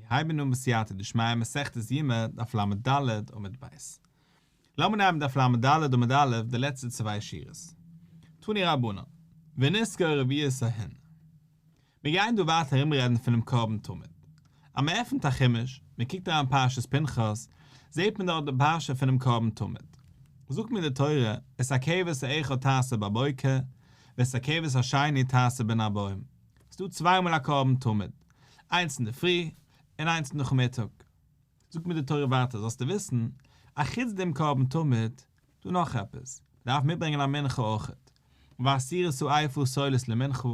מיר הייבן אן בסייעתא דשמיא מסכת יומא דף לד עמוד ב'. לאמיר נעמען דף לד עמוד א' די לעצטע צוויי שורות. תנו רבנן, ונשכור רביעית ההין. מיר גייען דא ווייטער ארומרעדן פונעם קרבן תמיד. אז מען עפנט א חומש, מען קוקט אריין פרשת פנחס, זעט מען דארט די פרשה פונעם קרבן תמיד. זאגט מיר די תורה, את הכבש האחד תעשה בבוקר, ואת הכבש השני תעשה בין הערבים. ס'דא צוויי מאל א קרבן תמיד, איינס אינדערפרי און איינס נאכמיטאג. זאגט מיר די תורה ווייטער זאלסטו וויסן, אחוץ דעם קרבן תמיד, דא נאך עפעס, מ'דארף מיטברענגען א מנחה אויכעט, ועשירית האיפה סולת למנחה,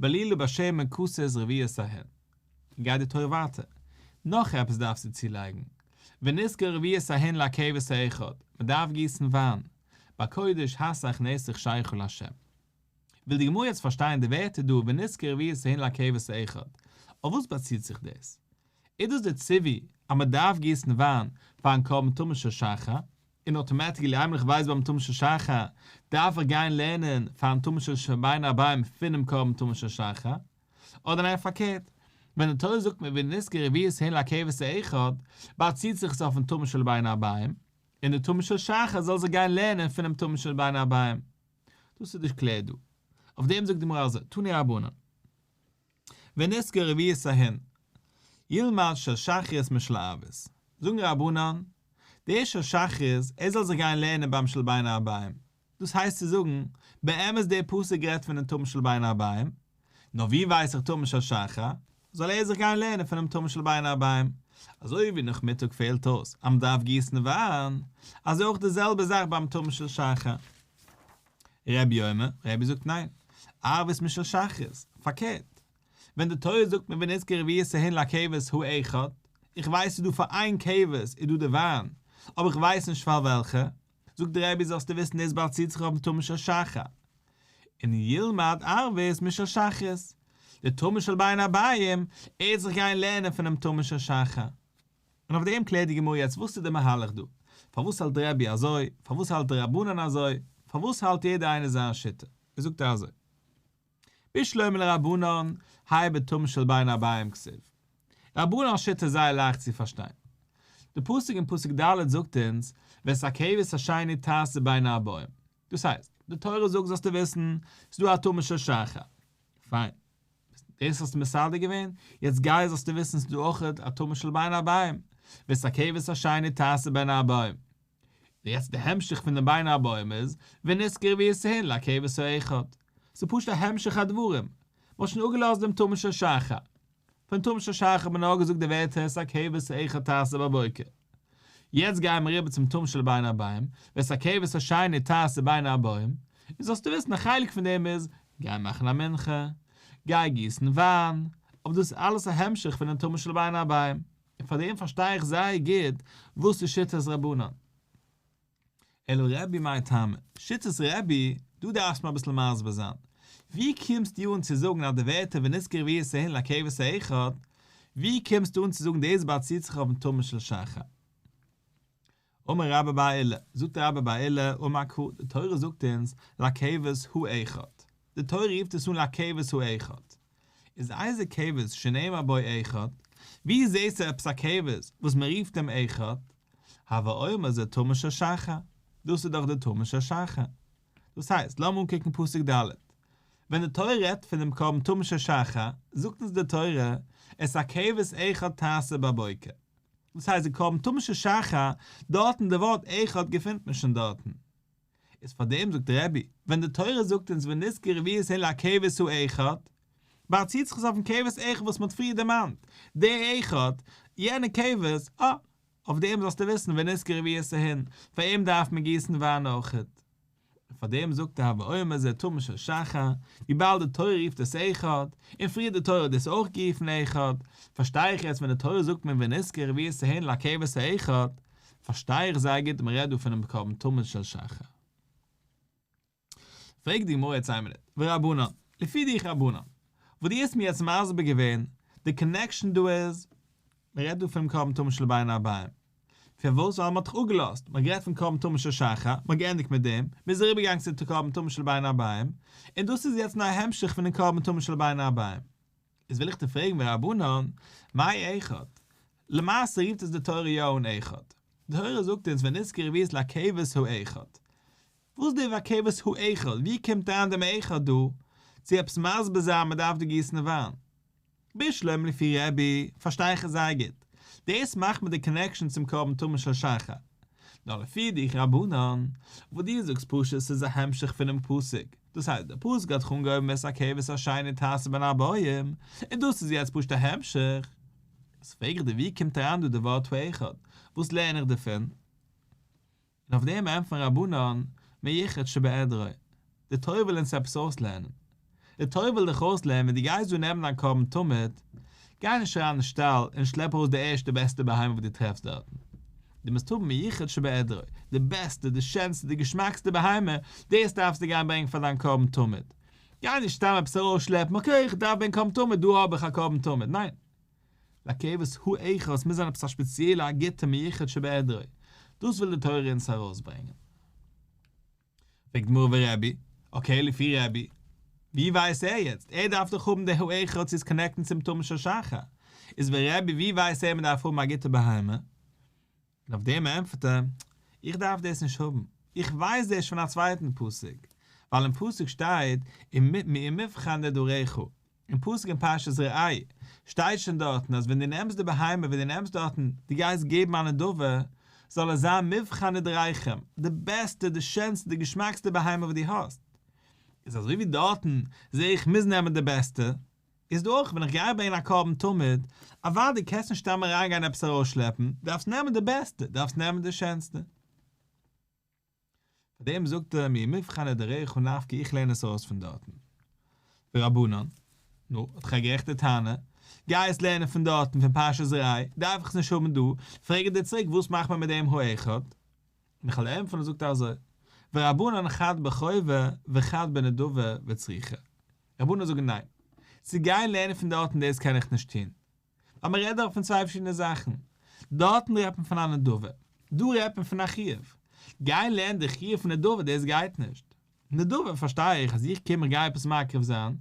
בלולה בשמן כתית רביעית ההין. גייט די תורה ווייטער, נאך עפעס דארפסטו צולייגן, ונשכור רביעית ההין לכבש האחד, מ'דארף גיסן וויין, בקודש הסך נסך שלך לה'. וויל די גמרא יעצט פארשטיין די ווערטער דא ונשכור רביעית ההין לכבש האחד, אויף וואס באציט זיך דאס? איז דאס די ציווי אז מען דארף גיסן וויין פארן קרבן תמיד של שחר, און אטאמעטיקלי איינמאל איך ווייס ביים תמיד של שחר דארף איך גיין לערנען פארן תמיד של בין הערבים פונעם קרבן תמיד של שחר? אדער ניין פארקערט, ווען די תורה זאגט מיר ונשכור רביעית ההין לכבש האחד, באציט זיך עס אויפן תמיד של בין הערבים, און די תמיד של שחר זאל זיך גיין לערנען פונעם תמיד של בין הערבים. דאס איז נישט קלער דא. אויף דעם זאגט די גמרא אזוי, תנו רבנן. ונשכור רביעית ההין, ילמד של שחרית משל ערבית. זאגן רבנן, דער של שחרית, ער זאל זיך גיין לערנען ביים של בין הערבים. דאס הייסט צו זאגן, באמת דער פסוק רעדט פונעם תמיד של בין הערבים, נאר ווי ווייס איך תמיד של שחר, זאל ער זיך גיין לערנען פונעם תמיד של בין הערבים. אזוי ווי נאכמיטאג פעלט אויס אז מ'דארף גיסן וויין, אזוי אויך די זעלבע זאך ביים תמיד של שחר. רבי אומר, רבי זאגט ניין, ערבית משל שחרית, פארקערט, ווען די תורה זאגט מיר ונשכור רביעית ההין לכבש האחד, איך ווייס ס'איז דא פאר איין כבש איז דא די וויין, אבער איך ווייס נישט פאר וועלכע, זאגט דער רבי זאלסטו וויסן דאס באציט זיך אויפן תמיד של שחר, און ילמד ערבית משל שחרית, די תמיד של בין הערבים, ער וועט זיך גיין לערנען פונעם תמיד של שחר. און אויף דעם קלערט די גמרא יעצט וואס איז די מהלך דא? פארוואס האלט רבי אזוי? פארוואס האלט די רבנן אזוי? פארוואס האלט יעדער איינער זיין שיטה? ער זאגט אזוי. בשלמא לרבנן, האי בתמיד של בין הערבים כתיב. רבנן'ס שיטה איז זייער לייכט צו פארשטיין. די פסוק אין פסוק ד' זאגט אונז, ואת הכבש השני תעשה בין הערבים. דאס הייסט, די תורה זאגט זאלסטו וויסן, ס'איז דא א תמיד של שחר. פיין. דאס האסטו מסדר געווען, יעצט גיי זאלסטו וויסן ס'איז דא אויך א תמיד של בין הערבים, ואת הכבש השני תעשה בין הערבים. יעצט די המשך פון די בין הערבים איז, ונשכור רביעית ההין לכבש האחד. ס'איז פשוט א המשך הדברים. מ'האט שוין אפגעלאזט דעם תמיד של שחר. פון תמיד של שחר האט מען נאר געזאגט די ווערטער את הכבש האחד תעשה בבוקר. יעצט גייען מיר אריבער צום תמיד של בין הערבים, ואת הכבש השני תעשה בין הערבים, און זאלסטו וויסן א חלק פון דעם איז, גיי מאכן א מנחה, גיי גיסן וויין, אבער דאס איז אלעס א המשך פונעם תמיד של בין הערבים, און פאר דעם פארשטיי איך זייער גוט וואס איז שיטת רבנן. אלא רבי מאי טעמא, שיטת רבי, דא דארפסט מיר אביסל מסביר זיין, ווי קומסטו אן צו זאגן אז די ווערטער ונשכור רביעית ההין לכבש האחד, ווי קומסטו אן צו זאגן דאס באציט זיך אויפן תמיד של שחר? אמר רבה בר עולא, זאגט רבה בר עולא, אמר קרא, די תורה זאגט אונז לכבש האחד, די תורה רופט עס אן לכבש האחד, איז איזה כבש שנאמר בו אחד, ווי זעסטו עפעס א כבש וואס מען רופט אים אחד, הוי אומר זה תמיד של שחר, דאס איז דאך די תמיד של שחר. דאס הייסט, לאמיר אנקוקן פסוק ד', ווען די תורה רעדט פון דעם קרבן תמיד של שחר, זאגט אונז די תורה, את הכבש אחד תעשה בבוקר. דאס הייסט די קרבן תמיד של שחר, דארטן די ווארט אחד געפינט מען שוין דארטן. איז פאר דעם זאגט רבי, ווען די תורה זאגט אונז ונשכור רביעית ההין לכבש האחד, באציט זיך עס אויפן כבש אחד וואס מען האט פריער דערמאנט, דער אחד, יענע כבש, אה, אויף דעם זאלסטו וויסן ונשכור רביעית ההין, פאר אים דארף מען גיסן וויין אויכעט. און פאר דעם זאגט ער הוי אומר זה תמיד של שחר, וויבאלד די תורה רופט עס אחד, און פריער די תורה האט דאס אויך גערופן אחד, פארשטיי איך יעצט ווען די תורה זאגט מיר ונשכור רביעית ההין לכבש האחד, פארשטיי איך זייער גוט מען רעדט דא פונעם קרבן תמיד של שחר. פרעגט די גמרא יעצט איין מינוט, ורבנן, לפי דיך רבנן, וואס דו האסט מיר יעצט מסביר געווען, די connection דא איז, מען רעדט דא פונעם קרבן תמיד של בין הערבים, פארוואס? ווייל מען האט דאך אפגעלאזט, מען האט גערעדט פון קרבן תמיד של שחר, מען האט געענדיגט מיט דעם, מען איז אריבערגעגאנגען צו קרבן תמיד של בין הערבים, און דאס איז יעצט נאר א המשך פונעם קרבן תמיד של בין הערבים. איז וויל איך דיר פרעגן ורבנן, מאי אחד? למעשה רופט עס די תורה יא אן אחד. די תורה זאגט אונז ונזקי רביעית לכבש האחד. וואס די והכבש האחד? ווי קומט אריין דעם אחד דא? צו עפעס מסביר זיין מען דארף דא גיסן וויין? בשלמא לפי רבי פארשטיי איך עס זייער גוט, דאס מאכט מיר די קאנעקשאן צום קרבן תמיד של שחר. נאר לפי דיך רבנן, וואס דו זאגסט פשוט ס'איז א המשך פונעם פסוק, דאס הייסט דער פסוק האט זיך אנגעהויבן ואת הכבש השני תעשה בין הערבים, און דאס איז יעצט פשוט א המשך. איז פרעג איך דיר ווי קומט אריין דא די ווארט האחד? וואס לערן איך דערפון? און אויף דעם ענטפערן רבנן, מיוחד שבעדרו, די תורה וויל אונז עפעס אויסלערנען. די תורה וויל דיך אויסלערנען ווען דו גייסט דא נעמען דיין קרבן תמיד, גיי נישט אריין אין שטאל און שלעפ ארויס די ערשטע בעסטע בהמה וואס דו טרעפסט דארטן. דו מוזט האבן מיוחד שבעדרו, די בעסטע, די שענסטע, די געשמאקסטע בהמה, דאס דארפסטו גיין ברענגען פאר דיין קרבן תמיד. גיי נישט סתם עפעס ארויסשלעפן, okay איך דארף ברענגען קרבן תמיד, דא האב איך א קרבן תמיד, ניין. לכבש האחד, עס מוז זיין עפעס א שפעציעלע א גוטע מיוחד שבעדרו, דאס וויל די תורה אונז ארויסברענגען. פרעגט גמרא ורבי, okay לפי רבי, ווי ווייסט ער יעצט? ער דארף דאך האבן די האחד צו עס connect ן צום תמיד של שחר, איז ורבי ווי ווייסט ער מען דארף האבן א גוטע בהמה? און אויף דעם ענטפערט ער, איך דארף דאס נישט האבן, איך ווייס דאס פון א צווייטן פסוק, ווייל אין פסוק שטייט וממבחן נדריך, אין פסוק אין פרשת ראה שטייט שוין דארטן אז ווען דו נעמסט די בהמה, ווען דו נעמסט דארטן, דו גייסט געבן א נדבה, זאל עס זיין מבחן נדריכם, די בעסטע, די שענסטע, די געשמאקסטע בהמה וואס דו האסט. איז אזוי ווי דארטן זע איך מוז נעמען די בעסטע, איז דא אויך ווען איך גיי ברענגען א קרבן תמיד, אוודאי קענסט נישט סתם אריינגיין עפעס ארויסשלעפן, דארפסט נעמען די בעסטע, דארפסט נעמען די שענסטע. פאר דעם זאגט ער ממבחן נדריך נפקא איך לערן עס ארויס פון דארטן. ורבנן, נו, האט דאך א גערעכטע טענה, גיי עס לערנען פון דארטן פון פרשת ראה, דארף איך עס נישט האבן דא, פרעג איך דיר צוריק וואס מאכט מען מיט דעם האחד? און איך וועל ענטפערן זאגט ער אזוי, ורבנן חד בחובה וחד בנדבה וצריכא. רבנן זאגן ניין, צו גיין לערנען פון דארטן דאס קען איך נישט טון, ווייל מען רעדט דאך פון צוויי פארשידענע זאכן, דארטן רעדט מען פון א נדבה, דא רעדט מען פון א חיוב, גיין לערנען די חיוב פון נדבה דאס גייט נישט, נדבה פארשטיי איך אז איך קום איך גיי עפעס מקריב זיין,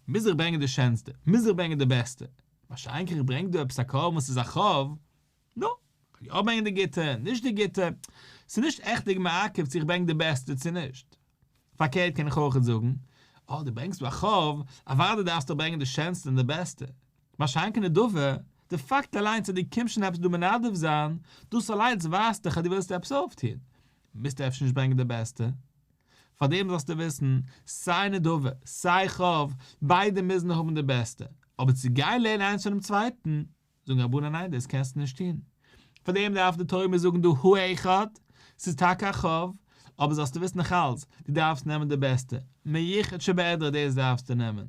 מוז איך ברענגען די שענסטע, מוז איך ברענגען די בעסטע, מה שאין כן איך ברענג דא עפעס א קרבן וואס איז א חוב, נו, כ'קען יא ברענגען די גוטע, נישט די גוטע, ס'איז נישט עכטיג מעכב צו איך ברענג די בעסטע צו נישט. פארקערט קען איך אויכעט זאגן, אה דו ברענגסט דא א חוב, אוודאי דארפסטו ברענגען די שענסטע און די בעסטע. מה שאין כן נדבה, די פאקט אליינס אז דו קומסט שוין עפעס דא מנדב זיין, דאס אליינס ווייזט דאך אז דו ווילסט עפעס אויפטון. מוזטו אפשר נישט ברענגען די בעסטע. פארדעם זאלסטו וויסן, סיי נדבה, סיי חוב, ביידע מוזן האבן די בעסטע. אבער צו גיין לערנען איינס פונעם צווייטן, זאגן רבנן ניין דאס קענסטו נישט טון, פאר דעם דארף די תורה מיר זאגן דא האחד, ס'איז טאקע א חוב, אבער זאלסטו וויסן נאך אלץ, דו דארפסט נעמען די בעסטע, מיוחד שבעדרו דאס דארפסטו נעמען.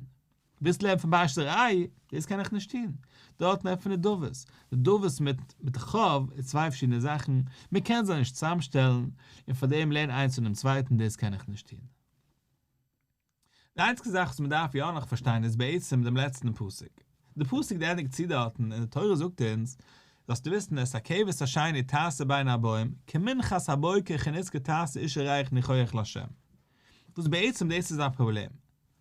ווילסט לערנען פון פרשת ראה, דאס קען איך נישט טון, דארט נעמט מען נדבות, נדבות מיט מיט חוב איז צוויי פארשידענע זאכן, מען קען זיי נישט צוזאמשטעלן, און פאר דעם לערן איינס פונעם צווייטן דאס קען איך נישט טון. די איינציגסטע זאך וואס מען דארף יא נאך פארשטיין איז בעצם דעם לעצטן פסוק. די פסוק ענדיגט צו דארטן און די תורה זאגט אונז, זאלסטו וויסן את הכבש השני תעשה בין הערבים, כמנחת הבוקר כנזכר תעשה אשה ריח ניחוח לה'. וואס בעצם דאס איז א פראבלעם.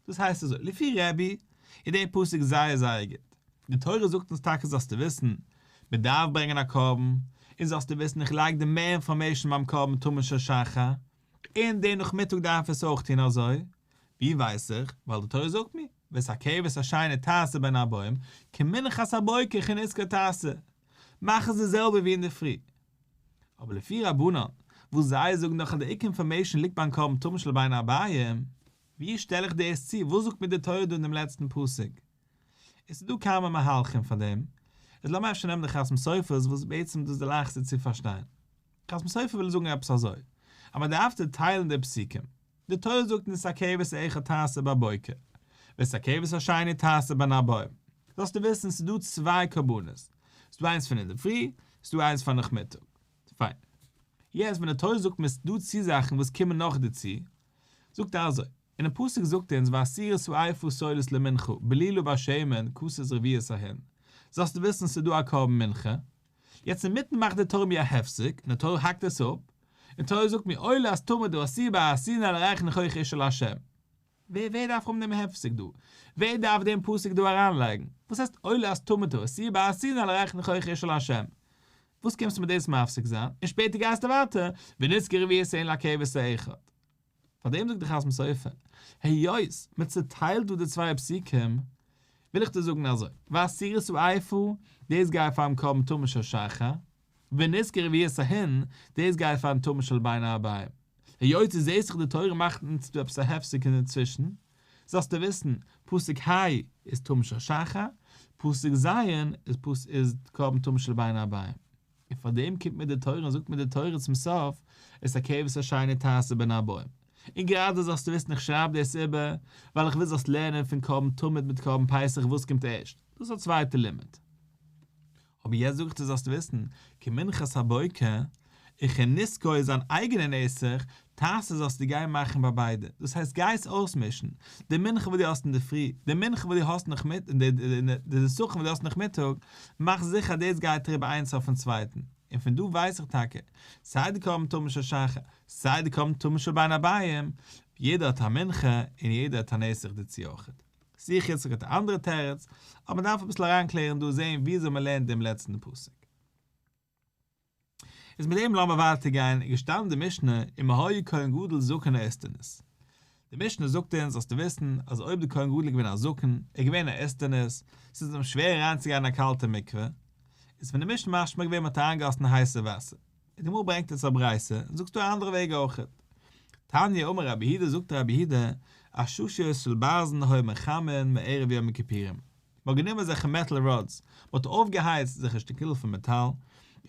דאס הייסט אזוי, לפי רבי איז דער פסוק זייער זייער גוט. די תורה זאגט אונז טאקע זאלסטו וויסן, מען דארף ברענגען א קרבן, און זאלסטו וויסן איך לייג דיר מער information ביים קרבן תמיד של שחר, און די נאכמיטאג דארף עס אויך טון אזוי? ווי ווייס איך? ווייל די תורה זאגט מיר, ואת הכבש השני תעשה בין הערבים, כמנחת הבוקר כנזכר תעשה. מאך עס די זעלבע ווי אינדערפרי. אבער לפי רבנן, וואס זיי זאגן דאך אז די עיקר information ליגט ביים קרבן תמיד של בין הערבים, ווי שטעל איך דאס צו? וואס זאגט מיר די תורה דא אין דעם לעצטן פסוק? עס איז דא כמה מהלכים פאר דעם, איז לאמיר אפשר נעמען די חתם סופר'ס וואס בעצם דאס איז די לייכסטע צו פארשטיין. חתם סופר וויל זאגן עפעס אזוי, אז מען דארף צעטיילן די פסוקים. די תורה זאגט אונז את הכבש האחד תעשה בבוקר, ואת הכבש השני תעשה בין הערבים. זאלסטו וויסן ס'איז דא צוויי קרבנות, ס'איז דא איינס פון אינדערפרי, ס'איז דא איינס פאר נאכמיטאג. פיין. יעצט ווען די תורה זאגט מיר ס'איז דא צו זאכן וואס קומען נאך דערצו, זאגט ער אזוי, אינעם פסוק זאגט אונז ועשירית האיפה סולת למנחה בלולה בשמן כתית רביעית ההין, זאלסטו וויסן ס'איז דא א קרבן מנחה, יעצט אינמיטן מאכט די תורה מיר א הפסק און די תורה האקט עס אפ, און תורה זאגט מיר עולת תמיד העשוי בעשירון על ריח ניחוח אשה לה'. ווער ווער דארף האבן דעם הפסק דא? ווער דארף דעם פסוק דא אריינלייגן? וואס הייסט עולת תמיד תעשו בהר סיני על ריח ניחוח אשה לה'? וואס קומסטו מיט דאס מפסיק זיין? און שפעטער גייסטו ווייטער, ונסכי רביעית ההין לכבש האחד. פאר דעם זאגט דער חתם סופר, היות מען צעטיילט דא די צוויי פסוקים, וויל איך דיר זאגן אזוי, ועשירית האיפה, דאס גייט פארן קרבן תמיד של שחר, ונסכי רביעית ההין, דאס גייט פארן תמיד של בין הערביים. היות דו זעסט זיך די תורה מאכט אונז דא עפעס א הפסק אינדערצווישן, זאלסטו וויסן, פסוק ה' איז תמיד של שחר, פסוק ז' איז קרבן תמיד של בין הערביים. און פאר דעם קומט מיר די תורה און זאגט מיר די תורה צום סוף, את הכבש השני תעשה בין הערבים. און גראדע זאלסטו וויסן איך שרייב דאס איבער, ווייל איך וויל זאלסט לערנען פון קרבן תמיד מיט קרבן פסח וואס קומט ערשט, דאס איז א צווייטע לימוד. אבער יעצט זאג איך דיר זאלסט וויסן, כמנחת הבוקר, וכנסכו איז זיין אייגענע נסך, תעשה זאלסטו גיין מאכן ביי ביידע, דאס הייסט גיי עס אויסמישן, די מנחה וואס דו האסט אינדערפרי, די מנחה וואס דו האסט נאכמיטאג, די נסכים וואס דו האסט נאכמיטאג, מאך זיכער אז דאס גייט אריבער איינס אויפן צווייטן, און פון דא ווייס איך טאקע, סיי די קרבן תמיד של שחר, סיי די קרבן תמיד של בין הערביים, יעדער האט א מנחה, און יעדער האט א נסך דערצו אויכעט. שיח יצחק האט א אנדערע תירוץ, אבער מען דארף אביסל אריינקלערן דא זעהן וויאזוי מען לערנט דעם לעצטן פסוק. איז מיט דעם לאמיר ווייטער גיין, איז געשטאנען די משנה אם היה כהן גדול זקן או איסטניס. די משנה זאגט אונז זאלסטו וויסן אז אויב די כהן גדול איז געווען א זקן, ער איז געווען א איסטניס, ס'איז אים שווער אריינצוגיין אין א קאלטע מקווה, איז פון די משנה משמע געווען מען האט אריינגעגאסן הייסע וואסער. און די גמרא ברענגט עס א ברייתא, און זאגט ס'דא א אנדערע וועג אויכעט. תניא אמר רבי יהודה זאגט רבי יהודה, עששיות של ברזל היו מחמין מערב יום הכיפורים. מען האט גענומען אזעלכע מעטאל ראדס, מען האט אויפגעהייצט אזעלכע שטיקל פון מעטאל,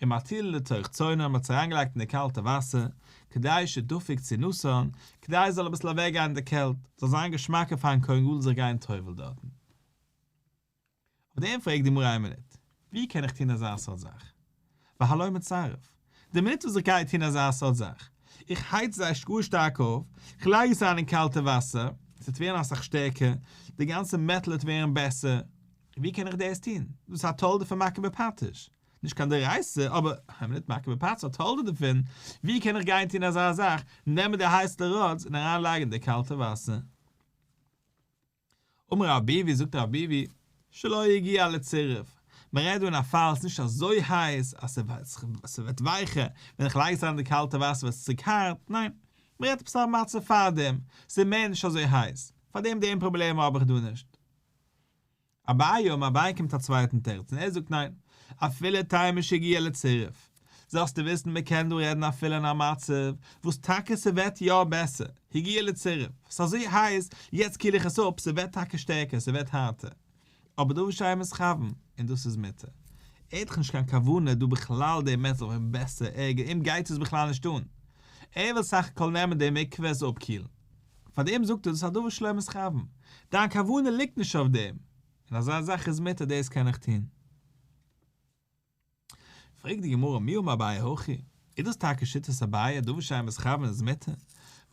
ומטילין לתוך צונן, מען האט עס אריינגעלייגט אין די קאלטע וואסער, כדי שתפיג צינתן, כדי עס זאל אביסל אוועקגיין די קעלט, זאל זיין געשמאקער פארן כהן גדול זיך גיין טובל'ן דארטן. אויף דעם פרעגט די גמרא איין מינוט, ווי קען איך טון אזא סארט זאך? והלא מצרף, די מינוט וואס איך גיי טון אזא סארט זאך, איך הייץ זיי גאר שטארק אויף, איך לייג עס אריין אין קאלטע וואסער, עס וועט ווערן אסאך שטערקער, די גאנצע מעטאל וועט ווערן בעסער, ווי קען איך דאס טון? דאס איז א תולדה פון מכה בפטיש, נישט קיין דאורייתא, אבער איין מינוט מכה בפטיש א תולדה דערפון, ווי קען איך גיין טון אזא זאך, נעמען די הייסע ראדס און אריין לייגן אין די קאלטע וואסער? אמר רב ביבי, זאגט רב ביבי, שלא הגיע לצירוף, מען רעדט דא אין א פאל ס'איז נישט אזוי הייס אז ס'ווערט ווייכער, ווען איך לייג עס אריין אין די קאלטע וואסער ווערט עס צוריק הארט, ניין, מען רעדט עפעס א מצב פארדעם, ס'איז מער נישט אזוי הייס, פארדעם דעם פראבלעם האב איך דא נישט. אביי אמר, אביי קומט א צווייטן תירוץ און ער זאגט ניין, אפילו תימא שהגיע לצירוף, זאלסטו וויסן מען קען דא רעדן אפילו אין א מצב וואס טאקע ס'ווערט יא בעסער, הגיע לצירוף, ס'איז אזוי הייס, יעצט קיל איך עס אפ, ס'ווערט טאקע שטערקער, ס'ווערט הארטער, אבער דבר שאין מתכוין, און דאס איז מותר. ער האט דאך נישט קיין כוונה דא בכלל די מעטאל זאל ווערן בעסער, ערגער, אים גייט עס בכלל נישט אן, ער וויל סך הכל נעמען די מקווה עס אפקילן. פאר דעם זאגט ער דאס איז א דבר שלא מתכוין, דיין כוונה ליגט נישט אויף דעם, און אזא זאך איז מותר דאס קען איך טון. פרעגט די גמרא מי אמר אביי הכי, איז דאס טאקע שיטת אביי דבר שאין מתכוין איז מותר?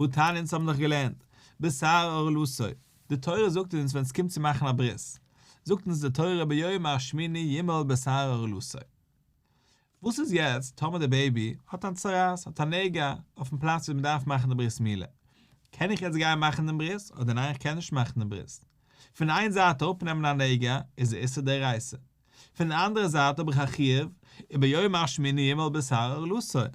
והתניא אונז האבן דאך געלערנט, בשר ערלתו, די תורה זאגט אונז ווען עס קומט צו מאכן א ברית, זאגט אונז די תורה ביום השמיני ימול בשר ערלתו. וואס איז יעצט טאמער די בעיבי האט א צרעת, האט א נגע, אויפן פלאץ ווי מען דארף מאכן די ברית מילה, קען איך יעצט גיין מאכן דעם ברית אדער ניין איך קען נישט מאכן דעם ברית? פון איין זייט אראפנעמען א נגע איז א איסור דאורייתא, פון די אנדערע זייט האב איך א חיוב וביום השמיני ימול בשר ערלתו. און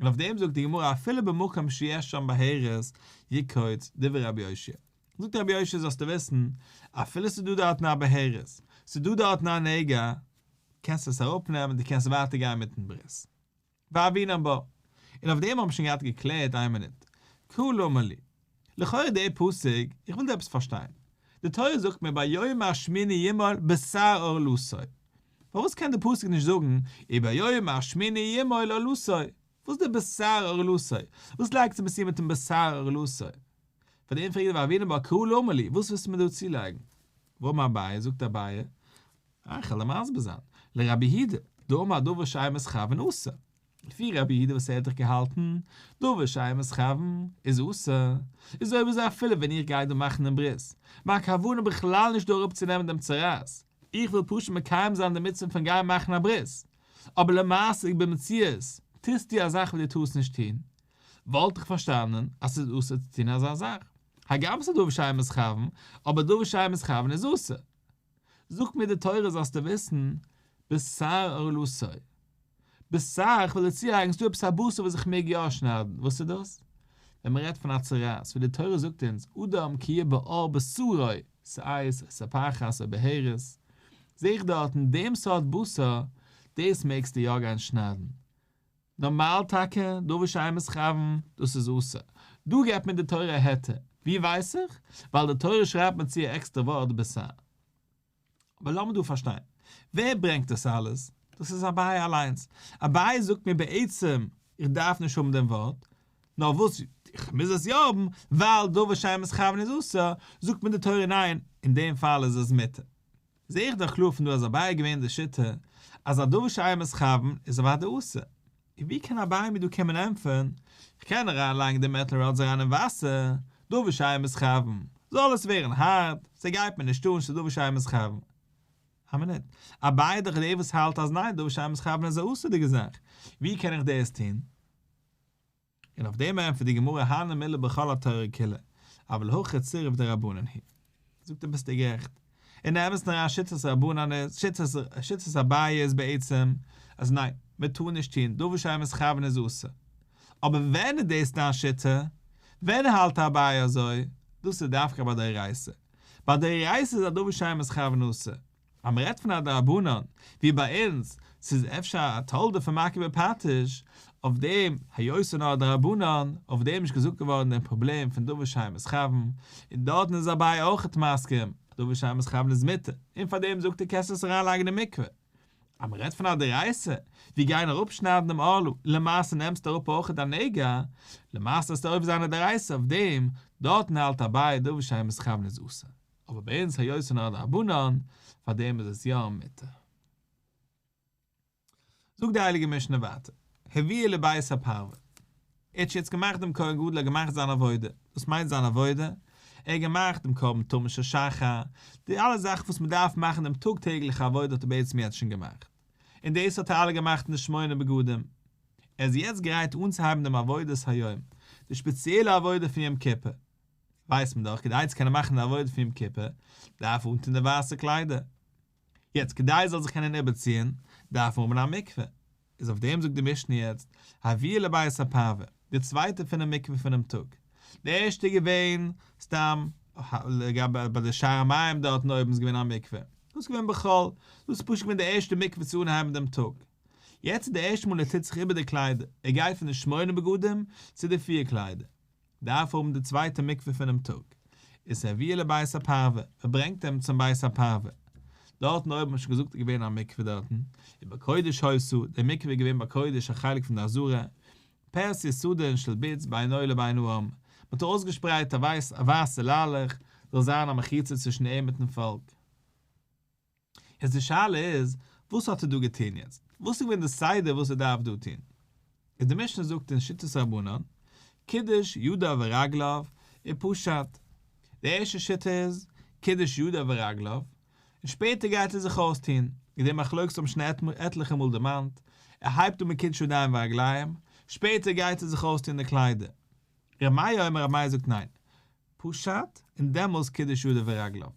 אויף דעם זאגט די גמרא אפילו במקום שיש שם בהרת יקוץ דברי רבי יאשיה. זאגט רבי יאשיה זאלסטו וויסן אפילו ס'איז דא דארטן א בהרת, ס'איז דא דארטן א נגע, קענסט עס אראפנעמען דו קענסט ווייטער גיין מיטן ברית. והוינן בה. און אויף דעם האבן מיר שוין געהאט געקלערט איין מינוט. קרא למה לי. לכאורה דער פסוק, איך וויל דא עפעס פארשטיין. די תורה זאגט מיר ביום השמיני ימול בשר ערלתו. פארוואס קען די פסוק נישט זאגן וביום השמיני ימול ערלתו? וואס איז די בשר ערלתו? וואס לייגט זיך צו מיטן בשר ערלתו? פאר דעם פרעגט ער והוינן בה קרא למה לי, וואס ווילסטו מיר דא צולייגן? ואמר אביי, זאגט אביי, איך וועל דיר מסביר זיין, לרבי יהודה, דאמר דבר שאין מתכוין אסור. לפי רבי יהודה וואס ער האט דאך געהאלטן, דבר שאין מתכוין איז אסור, איז אויב אזוי אפילו ווען איך גיי דא מאכן דעם ברית, מיין כוונה בכלל נישט דא אראפצונעמען דעם צרעת, איך וויל פשוט מקיים זיין די מצוה פון גיין מאכן א ברית, אבער למעשה במציאות טוסטו א זאך וואס דו טארסט נישט טון, וואלט איך פארשטאנען אז ס'איז אסור צו טון אזא זאך. הגם ס'איז דבר שאין מתכוין, אבער דבר שאין מתכוין איז אסור. זאגט מיר די תורה זאלסטו וויסן, בתר ערלתו. בתר, איך וויל דיר צולייגן, ס'דא עפעס א בשר וואס איך מעג יא שניידן, וואס איז דאס? ווען מ'רעדט פון א צרעת, ווי די תורה זאגט אונז, אדם כי יהיה בעור בשרו, שאת או ספחת או בהרת, זע איך דארטן דעם סארט בשר, דאס מעגסטו יא גיין שניידן. נארמאל טאקע, דבר שאין מתכוין, דאס איז אסור. דא געבט מיר די תורה א היתר. ווי ווייס איך? ווייל די תורה שרייבט מיר צו א עקסטערע ווארט בתר. אבער לאמיר דא פארשטיין, ווער ברענגט דאס אלעס? דאס איז אביי אליינס. אביי זאגט מיר בעצם, איך דארף נישט האבן דעם ווארט, נאר וואס, איך מוז עס יא האבן, ווייל דבר שאין מתכוין איז אסור, זאגט מיר די תורה ניין, אין דעם פאל איז עס מותר. זע איך דאך קלאר פון דא אז אביי איז געווען די שיטה אז א דבר שאין מתכוין איז אוודאי אסור. און ווי קען אביי מיר דא קומען ענטפערן, איך קען אריין לייגן די metal rods אריין אין וואסער, דבר שאין מתכוין, זאל עס ווערן הארט, ס'גייט מיר נישט אן ס'איז דבר שאין מתכוין. א מינוט, אביי איז דאך דער וואס האלט אז ניין דבר שאין מתכוין איז א אסור'דיגע זאך, ווי קען איך דאס טון? און אויף דעם ענטפערט די גמרא הני מילי בכל התורה כולה, אבל הכא צירוף דרבנן הוא. זאגט ער ביסטו גערעכט. אין אמת'ן אריין שיטת רבנן איז, שיטת אביי איז בעצם, אז ניין, מען טאר נישט טון, דבר שאין מתכוין איז אסור. אבער ווען איז דאס דיין שיטה? ווען האלט אביי אזוי? דאס איז דווקא ביי דאורייתא. ביי דאורייתא איז א דבר שאין מתכוין אסור. אז מען רעדט פון א דרבנן, ווי ביי אונז, ס'איז אפשר א תולדה פון מכה בפטיש, אויף דעם, היות ס'איז נאר א דרבנן, אויף דעם איז נישט געזאגט געווארן דעם פראבלעם פון דבר שאין מתכוין, און דארטן איז אביי אויכעט מסכים, דבר שאין מתכוין איז מותר, און פאר דעם זאגט ער קענסט עס אריינלייגן אין מקווה. אז מען רעדט פון א דאורייתא, ווי גיין אראפשניידן דעם ערלה, למעשה נעמסטו אראפ אויכעט א נגע, למעשה וועסטו עובר זיין א דאורייתא אויף דעם, דארטן האלט אביי דבר שאין מתכוין איז אסור. אבער ביי אונז היות ס'איז נאר א דרבנן, פאר דעם איז עס יא מותר. זאגט די הייליגע משנה ווייטער, הביאו לבית הפרווה. ער האט שוין יעצט געמאכט דעם כהן גדול, ער האט געמאכט זיין עבודה. וואס מיינט זיין עבודה? ער האט געמאכט דעם קרבן תמיד של שחר, די אלע זאכן וואס מען דארף מאכן דעם טאג טעגליכע עבודה האט ער בעצם יעצט שוין געמאכט. און דאס האט ער אלע געמאכט אין די שמונה בגדים. ער איז יעצט גרייט אנצוהייבן דעם עבודת היום, די שפעציעלע עבודה פון יום כיפור. ווייסט מען דאך, כדי צו קענען מאכן די עבודה פון יום כיפור, דארף מען אנטון די ווייסע קליידער. יעצט, כדי עס זאל זיך קענען איבערציען, דארף מען האבן א מקווה. איז אויף דעם זאגט די משנה יעצט, הביאו לבית הפרווה, די צווייטע פונעם מקווה פונעם טאג. די ערשטע איז געווען סתם לגבי ביי די שער המים דארטן אויבן איז געווען א מקווה. דאס איז געווען בחול. דאס איז פשוט געווען די ערשטע מקווה צו אנהייבן דעם טאג. יעצט איז די ערשטע מאל ער טוט זיך איבער די קליידער, ער גייט פון די שמונה בגדים צו די פיר קליידער. דארף האבן די צווייטע מקווה פונעם טאג, איז הביאו לבית הפרווה, מען ברענגט אים צום בית הפרווה, דארטן אויבן האט מען שוין געזאגט איז געווען א מקווה דארטן, ובקודש היתה, די מקווה איז געווען בקודש א חלק פון די עזרה, פרסי סדין של בוץ בינו לבין העם, מען האט אויסגעשפרייט א ווייסע ליילעך, זאל זיין א מחיצה צווישן אים מיטן פאלק. יעצט די שאלה איז, וואס האט ער דא געטון יעצט? וואס איז געווען די סדר וואס ער דארף דא טון? איז די משנה זאגט אין שיטת רבנן, קידש ידיו ורגליו ופשט. די ערשטע שיטה איז, קידש ידיו ורגליו, און שפעטער גייט ער זיך אויסטון, און די מחלוקת האבן שוין עטליכע מאל דערמאנט, ער הייבט אן מיט קידוש ידיים ורגליים, שפעטער גייט ער זיך אויסטון די קליידער. ר' מאיר אומר ר' מאיר זאגט ניין, פשט, און דעמאלס קידש ידיו ורגליו.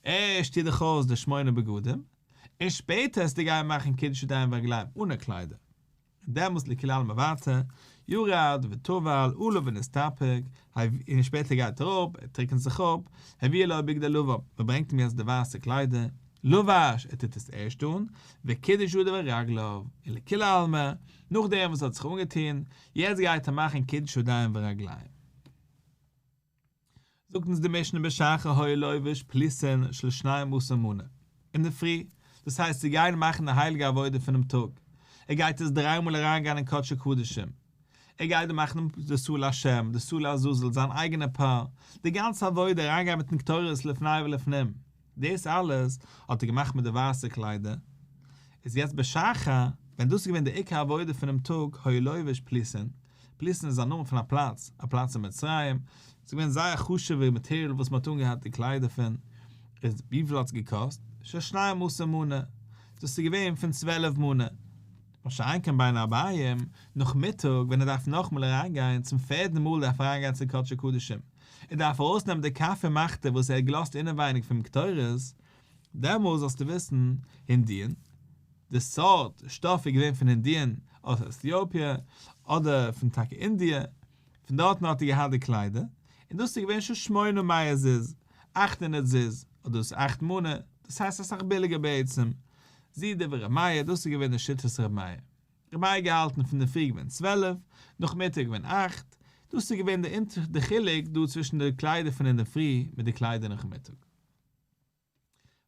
ערשט טו דיך אויס די שמונה בגדים, און שפעטער וועסטו גיין מאכן קידוש ידיים ורגליים אנע קליידער. און דעמאלס לכולי עלמא ווייטער, ירד וטבל עלה ונסתפג, און שפעטער גייט ער אראפ, ער טריקענט זיך אפ, הביאו לו בגדי לבן, מען ברענגט אים יעצט די ווייסע קליידער, לבש, ער טוט עס ערשט אן, וקידש ידיו ורגליו, און לכולי עלמא, נאכדעם וואס ער האט זיך אנגעטון, יעצט גייט ער מאכן קידוש ידיים ורגליים. זאגט אונז די משנה בשחר היה לובש פלוסין של שנים עשר מנה, אינדערפרי, דאס הייסט צו גיין מאכן די הייליגע עבודה פונעם טאג, ער גייט עס דריי מאל אריין גיין אין קדשי קדשים, ער גייט דא מאכן די שעיר להשם, די שעיר לעזאזל, זיין אייגענע פר, די גאנצע עבודה אריין גיין מיטן קטורת לפני ולפנים, דאס אלעס האט ער געמאכט מיט די ווייסע קליידער, איז יעצט בשחר, ווען דאס איז געווען די עיקר עבודה פונעם טאג, היה לובש פלוסין, פלוסין איז א נאמען פון א פלאץ, א פלאץ אין מצרים, ס'איז געווען זייער חשוב'ע מאטעריאל וואס מ'האט אנגעהאט די קליידער פון, איז וויפיל האט עס געקאסט? של שנים עשר מנה, דאס איז געווען פון 12 מנה. מה שאין כן בין הערביים, נאכמיטאג ווען ער דארף נאכאמאל אריינגיין, צום פערדן מאל דארף ער אריינגיין צו קדשי קדשים. ער דארף ארויסנעמען די כף ומחתה וואס ער האט געלאזט אינעווייניג פונעם קטורת, דעמאלס זאלסטו וויסן, הינדיען, די סארט שטאף איז געווען פון אינדיען אדער עטיאפיע, אדער פון טאקע אינדיע, פון דארטן האט ער געהאט די קליידער, און דאס איז געווען של שמונה מאות זוז, 800 זוז, אדער דאס איז אכט מנה, דאס הייסט אסאך ביליגער בעצם. זו דברי ר' מאיר, דאס איז געווען די שיטת ר' מאיר. ר' מאיר האט געהאלטן פון די פרי געווען 12, נאכמיטאג געווען אכט, דאס איז געווען די חילוק דא צווישן די קליידער פון אינדערפרי מיט די קליידער נאכמיטאג.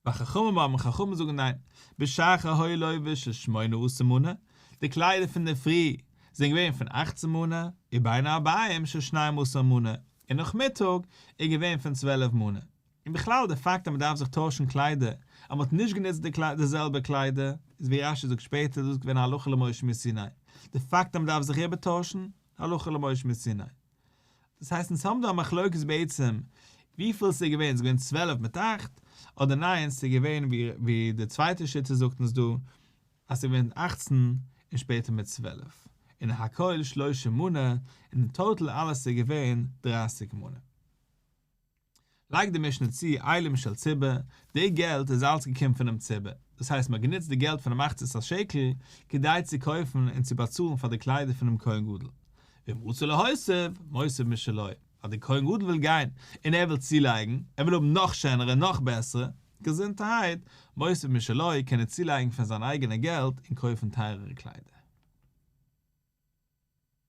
וחכמים אומרים, חכמים זאגן ניין, בשחר היה לובש של שמונה עשר מנה, די קליידער פון די פרי זענען געווען פון אכצן מנה, ובין הערביים של שנים עשר מנה, און נאכמיטאג איז געווען פון 12 מנה. און בכלל די פאקט אז מען דארף זיך טוישן קליידער, אז מען האט נישט גענוצט די זעלבע קליידער, איז ווי רש"י זאגט שפעטער דאס איז געווען הלכה למשה מסיני, די פאקט אז מען דארף זיך איבערטוישן, הלכה למשה מסיני. דאס הייסט אונז האבן דא א מחלוקת בעצם וויפיל ס'איז געווען, ס'איז געווען 12 מיט אכט, אדער ניין ס'איז געווען ווי די צווייטע שיטה זאגט אונז דא אז ס'איז געווען 18 און שפעטער מיט 12, און הכל שלושים מנה, און אין total אלעס איז געווען 30 מנה. לייגט די משנה צו אילים של ציבור, די געלט איז אלץ געקומען פונעם ציבור, דאס הייסט מען האט גענוצט די געלט פונעם מחצית השקל כדי צו קויפן און צו באצאלן פאר די קליידער פונעם כהן גדול, ואם רצה להוסיף, מוסיף משלו, אז דער כהן גדול וויל גיין און ער וויל צולייגן, ער וויל האבן נאך שענערע, נאך בעסערע, געזונטערהייט, מוסיף משלו, קען ער צולייגן פון זיין אייגענע געלט און קויפן טייערערע קליידער.